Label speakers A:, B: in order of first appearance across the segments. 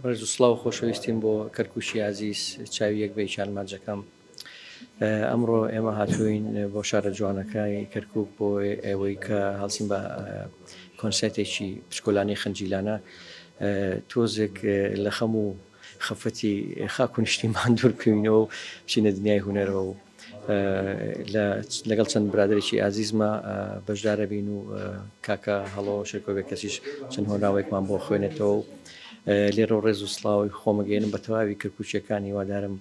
A: ڕێز و سڵاو و خۆشەویستیم بۆ کەرکوکی ئازیز چاوی یەک بەیکیان ماجەکەم ئەمڕۆ ئێمە هاتووین بۆ شارە جوانەکەی کەرکوک بۆ ئەوەی کە هەڵسین بە کۆنسێرتێکی بچکۆلانەی خنجیلانە تۆزێک لە خەم و خەفەتی خاک و نیشتیمان دوور بکەوینەوە و بچینە دنیای هونەرەوە و لەگەڵ چەند برادەرێکی ئازیزمە بەشدارە بین و کاکە هەڵۆ شێرکۆ بێکەسیش چەند هۆنراوەیەکمان بۆ خوێنێتەوە و لێرە ڕێز و سڵاوی خۆمەگەێنم بە تەواوی کەرکوکیەکان هیوادارم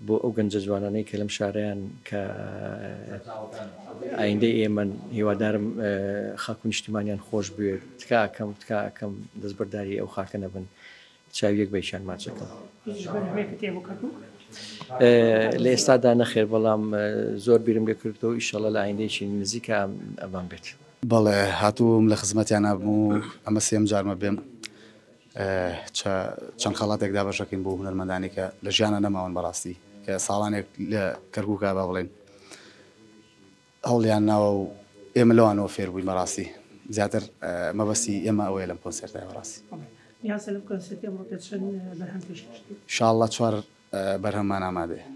A: بۆ ئەو گەنجە جوانانەی کە لەم شارەیان کە ئایندەی ئێمەن هیوادارم خاک و نیشتیمانیان خۆش بوێت تکا ئەکەم تکا ئەکەم دەستبەرداری ئەو خاکە نەبن چاوی یەک بەیکیان ماچ ئەکەم.
B: هیچ بەرهەمێکت هەیە بۆ کەرکوک؟
A: لە ئێستادا نەخێر بەڵام زۆر بیرم لێ کردووە ئیشەڵا لە ئایندەیەکی نزیکا ئەمان بێت.
C: بەڵێ هاتووم لە خزمەتیانا بم و ئەمە سێیەم جارمە بێم چەند خەڵاتێک دابەش دەکەین بۆ هونەرمەندانی کە لە ژیانا نەماون بەڕاستی کە ساڵانێک لە کەرکوکا با بڵێین هەوڵیان ناوە و ئێمە لەوانەوە فێر بووین بەڕاستی زیاتر مەبەستی ئێمە ئەوەیە لەم کۆنسێرتە بەڕاستی.
B: نیازتە لەم کۆنسێرتەی ئەمڕۆ چەند بەرهەم پێشکەش بکەیت؟
C: ئینشاڵڵا چوار بەرهەممان ئامادەیە.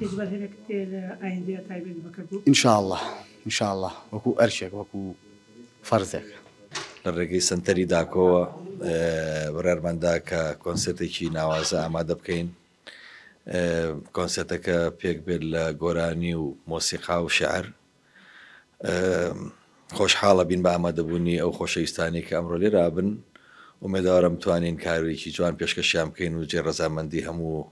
B: هیچ بەرهەمێکت هەیە لە ئایندەیا تایبەت بە کەرکوک؟
C: ئینشاڵڵا ئینشاڵڵا وەکو ئەرکێک وەکو فەرزێک.
D: لە ڕێگەی سەنتەری داکۆوە بڕیارمان دا کە کۆنسێرتێکی ناوازە ئامادە بکەین. کۆنسێرتەکە پێک بێت لە گۆرانی و مۆسیقا و شیعر. خۆشحاڵە بین بە ئامادەبوونی ئەو خۆشەویستانەی کە ئەمڕۆ لێرە بن. ئومێدەوارم بتوانین کارێکی جوان پێشکەشیان بکەین و جێی ڕەزامەندی هەموو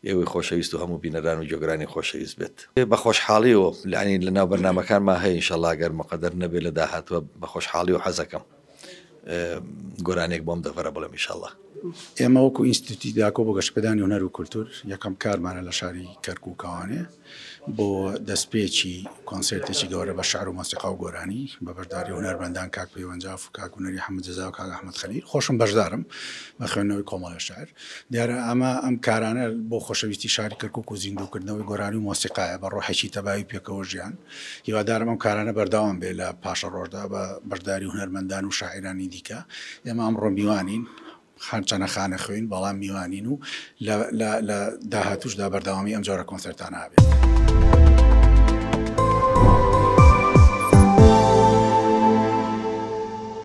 D: ئێوەی خۆشەویست و هەموو بینەران و گوێگرانی خۆشەویست بێت. بە خۆشحاڵیەوە یانی لە ناو بەرنامەکانما هەیە ئینشەڵا گەر مقەدەر نەبێت لە داهاتوە بە خۆشحاڵی و حەزەکەم گۆرانیەک بۆم دەڤەرە بڵێم ئیشەڵا.
C: ئێمە وەکو ئینستیتوتی داکۆ بۆ گەشەپێدانی هونەر و کولتوور یەکەم کارمانە لە شاری کەرکووکەوانێ بۆ دەستپێکی کۆنسێرتێکی گەورە بە شعر و مۆسیقا و گۆرانی بە بەشداری هونەرمەندان کاک پەیوەند جاف و کاک هونەری حەمە جەزا و کاک ئەحمەد خەلیل خۆشم بەشدارم بە خوێندنەوەی کۆمەڵێ شعر دیارە ئەمە ئەم کارانە بۆ خۆشەویستی شاری کەرکووک و زیندووکردنەوەی گۆرانی و مۆسیقایە بە ڕۆحێکی تەبایی پێکەوە ژیان هیوادارم ئەم کارانە بەردەوام بێ لە پاشەڕۆژدا بە بەشداری هونەرمەندان و شاعیرانی دیکە. ئێمە ئەمڕۆ میوانین، هەرچەنە خانەخوێین، بەڵام میوانین و لە لە لە داهاتووشدا بەردەوامی ئەم جۆرە کۆنسێرتانە ئەبێت.